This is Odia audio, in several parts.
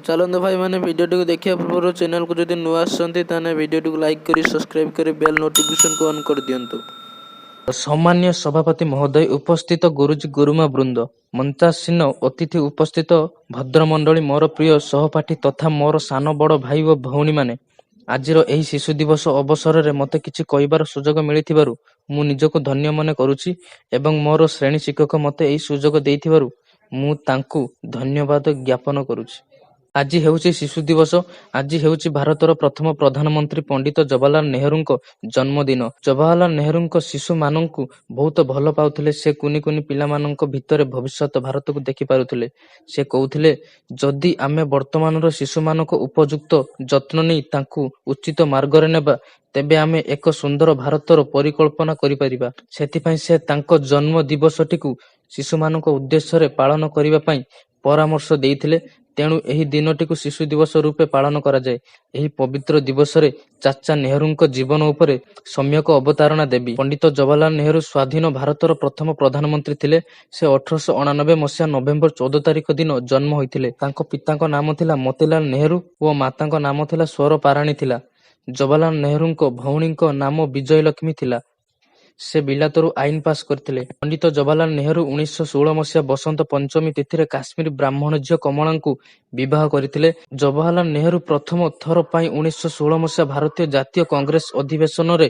ଚାଲନ୍ତୁ ଭାଇମାନେ, ଭିଡ଼ିଓଟିକୁ ଦେଖିବା ପୂର୍ବରୁ ଚ୍ୟାନେଲକୁ ଯଦି ନୂଆ ଆସିଛନ୍ତି, ତାହେଲେ ଭିଡ଼ିଓଟିକୁ ଲାଇକ୍ କରି, ସବସ୍କ୍ରାଇବ୍ କରି, ବେଲ୍ ନୋଟିଫିକେସନକୁ ଅନ୍ କରିଦିଅନ୍ତୁ। ସମ୍ମାନୀୟ ସଭାପତି ମହୋଦୟ, ଉପସ୍ଥିତ ଗୁରୁଜୀ ଗୁରୁମା ବୃନ୍ଦ, ମଞ୍ଚାସୀନ ଅତିଥି, ଉପସ୍ଥିତ ଭଦ୍ରମଣ୍ଡଳୀ, ମୋର ପ୍ରିୟ ସହପାଠୀ ତଥା ମୋର ସାନ ବଡ଼ ଭାଇ ଓ ଭଉଣୀମାନେ, ଆଜିର ଏହି ଶିଶୁ ଦିବସ ଅବସରରେ ମୋତେ କିଛି କହିବାର ସୁଯୋଗ ମିଳିଥିବାରୁ ମୁଁ ନିଜକୁ ଧନ୍ୟ ମନେ କରୁଛି ଏବଂ ମୋର ଶ୍ରେଣୀ ଶିକ୍ଷକ ମୋତେ ଏହି ସୁଯୋଗ ଦେଇଥିବାରୁ ମୁଁ ତାଙ୍କୁ ଧନ୍ୟବାଦ ଜ୍ଞାପନ କରୁଛି। ଆଜି ହେଉଛି ଶିଶୁ ଦିବସ। ଆଜି ହେଉଛି ଭାରତର ପ୍ରଥମ ପ୍ରଧାନମନ୍ତ୍ରୀ ପଣ୍ଡିତ ଜବାହରଲାଲ ନେହେରୁଙ୍କ ଜନ୍ମଦିନ। ଜବାହରଲାଲ ନେହେରୁଙ୍କ ଶିଶୁମାନଙ୍କୁ ବହୁତ ଭଲ ପାଉଥିଲେ। ସେ କୁନି କୁନି ପିଲାମାନଙ୍କ ଭିତରେ ଭବିଷ୍ୟତ ଭାରତକୁ ଦେଖି ପାରୁଥିଲେ। ସେ କହୁଥିଲେ, ଯଦି ଆମେ ବର୍ତ୍ତମାନର ଶିଶୁମାନଙ୍କ ଉପଯୁକ୍ତ ଯତ୍ନ ନେଇ ତାଙ୍କୁ ଉଚିତ ମାର୍ଗରେ ନେବା, ତେବେ ଆମେ ଏକ ସୁନ୍ଦର ଭାରତର ପରିକଳ୍ପନା କରିପାରିବା। ସେଥିପାଇଁ ସେ ତାଙ୍କ ଜନ୍ମ ଦିବସଟିକୁ ଶିଶୁମାନଙ୍କ ଉଦ୍ଦେଶ୍ୟରେ ପାଳନ କରିବା ପାଇଁ ପରାମର୍ଶ ଦେଇଥିଲେ। ତେଣୁ ଏହି ଦିନଟିକୁ ଶିଶୁ ଦିବସ ରୂପେ ପାଳନ କରାଯାଏ। ଏହି ପବିତ୍ର ଦିବସରେ ଚାଚା ନେହେରୁଙ୍କ ଜୀବନ ଉପରେ ସମ୍ୟକ ଅବତାରଣା ଦେବି। ପଣ୍ଡିତ ଜବାହରଲାଲ ନେହେରୁ ସ୍ୱାଧୀନ ଭାରତର ପ୍ରଥମ ପ୍ରଧାନମନ୍ତ୍ରୀ ଥିଲେ। ସେ 1889 ମସିହା ନଭେମ୍ବର 14 ତାରିଖ ଦିନ ଜନ୍ମ ହୋଇଥିଲେ। ତାଙ୍କ ପିତାଙ୍କ ନାମ ଥିଲା ମୋତିଲାଲ ନେହେରୁ ଓ ମାତାଙ୍କ ନାମ ଥିଲା ସ୍ୱରୂପାରାଣୀ ଥିଲା। ଜବାହରଲାଲ ନେହେରୁଙ୍କ ଭଉଣୀଙ୍କ ନାମ ବିଜୟଲକ୍ଷ୍ମୀ ଥିଲା। ସେ ବିଲାତରୁ ଆଇନ ପାସ କରିଥିଲେ। ପଣ୍ଡିତ ଜବାହରଲାଲ ନେହେରୁ 1916 ମସିହା ବସନ୍ତ ପଞ୍ଚମୀ ତିଥିରେ କାଶ୍ମୀର ବ୍ରାହ୍ମଣ ଝିଅ କମଳାଙ୍କୁ ବିବାହ କରିଥିଲେ। ଜବାହରଲାଲ ନେହେରୁ ପ୍ରଥମ ଥର ପାଇଁ 1916 ମସିହା ଭାରତୀୟ ଜାତୀୟ କଂଗ୍ରେସ ଅଧିବେଶନରେ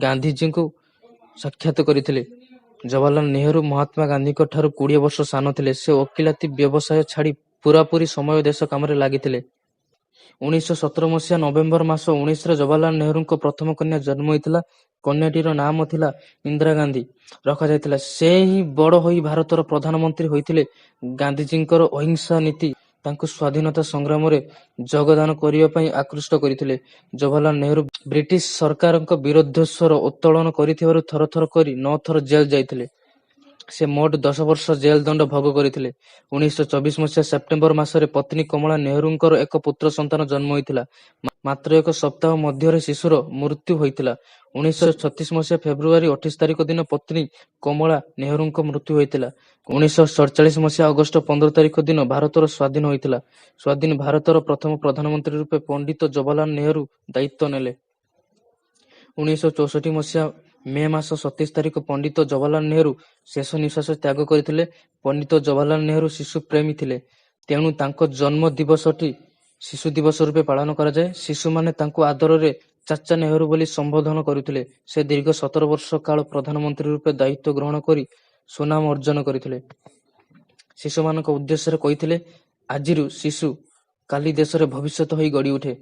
ଗାନ୍ଧିଜୀଙ୍କୁ ସାକ୍ଷାତ କରିଥିଲେ। ଜବାହରଲାଲ ନେହେରୁ ମହାତ୍ମା ଗାନ୍ଧୀଙ୍କ ଠାରୁ 20 ବର୍ଷ ସାନ ଥିଲେ। ସେ ଓକିଲାତି ବ୍ୟବସାୟ ଛାଡ଼ି ପୂରାପୂରି ସମୟ ଦେଶ କାମରେ ଲାଗିଥିଲେ। 1917 ମସିହା ନଭେମ୍ବର ମାସ 19ରେ ଜବାହରଲାଲ ନେହେରୁଙ୍କ ପ୍ରଥମ କନ୍ୟା ଜନ୍ମ ହୋଇଥିଲା। କନ୍ୟାଟିର ନାମ ଥିଲା ଇନ୍ଦିରା ଗାନ୍ଧୀ ରଖାଯାଇଥିଲା। ସେ ହିଁ ବଡ଼ ହୋଇ ଭାରତର ପ୍ରଧାନମନ୍ତ୍ରୀ ହୋଇଥିଲେ। ଗାନ୍ଧିଜୀଙ୍କର ଅହିଂସା ନୀତି ତାଙ୍କୁ ସ୍ୱାଧୀନତା ସଂଗ୍ରାମରେ ଯୋଗଦାନ କରିବା ପାଇଁ ଆକୃଷ୍ଟ କରିଥିଲେ। ଜବାହରଲାଲ ନେହେରୁ ବ୍ରିଟିଶ ସରକାରଙ୍କ ବିରୁଦ୍ଧ ସ୍ୱର ଉତ୍ତୋଳନ କରିଥିବାରୁ ଥର ଥର କରି 9 ଥର ଜେଲ ଯାଇଥିଲେ। ସେ ମୋଟ 10 ବର୍ଷ ଜେଲ ଦଣ୍ଡ ଭୋଗ କରିଥିଲେ। 1924 ମସିହା ସେପ୍ଟେମ୍ବର ମାସରେ ପତ୍ନୀ କମଳା ନେହେରୁଙ୍କର ଏକ ପୁତ୍ର ସନ୍ତାନ ଜନ୍ମ ହୋଇଥିଲା। ମାତ୍ର ଏକ ସପ୍ତାହ ମଧ୍ୟରେ ଶିଶୁର ମୃତ୍ୟୁ ହୋଇଥିଲା। 1936 ମସିହା ଫେବୃଆରୀ 28 ତାରିଖ ଦିନ ପତ୍ନୀ କମଳା ନେହେରୁଙ୍କ ମୃତ୍ୟୁ ହୋଇଥିଲା। 1947 ମସିହା ଅଗଷ୍ଟ 15 ତାରିଖ ଦିନ ଭାରତର ସ୍ୱାଧୀନ ହୋଇଥିଲା। ସ୍ୱାଧୀନ ଭାରତର ପ୍ରଥମ ପ୍ରଧାନମନ୍ତ୍ରୀ ରୂପେ ପଣ୍ଡିତ ଜବାହରଲାଲ ନେହେରୁ ଦାୟିତ୍ୱ ନେଲେ। 1964 ମସିହା ମେ ମାସ 27 ତାରିଖ ପଣ୍ଡିତ ଜବାହରଲାଲ ନେହେରୁ ଶେଷ ନିଶ୍ୱାସ ତ୍ୟାଗ କରିଥିଲେ। ପଣ୍ଡିତ ଜବାହରଲାଲ ନେହେରୁ ଶିଶୁ ପ୍ରେମୀ ଥିଲେ। ତେଣୁ ତାଙ୍କ ଜନ୍ମ ଦିବସଟି ଶିଶୁ ଦିବସ ରୂପେ ପାଳନ କରାଯାଏ। ଶିଶୁମାନେ ତାଙ୍କୁ ଆଦରରେ ଚାଚା ନେହେରୁ ବୋଲି ସମ୍ବୋଧନ କରୁଥିଲେ। ସେ ଦୀର୍ଘ 17 ବର୍ଷ କାଳ ପ୍ରଧାନମନ୍ତ୍ରୀ ରୂପେ ଦାୟିତ୍ୱ ଗ୍ରହଣ କରି ସୁନାମ ଅର୍ଜନ କରିଥିଲେ। ଶିଶୁମାନଙ୍କ ଉଦ୍ଦେଶ୍ୟରେ କହିଥିଲେ, ଆଜିର ଶିଶୁ କାଲି ଦେଶର ଭବିଷ୍ୟତ ହୋଇ ଗଢ଼ିଉଠେ।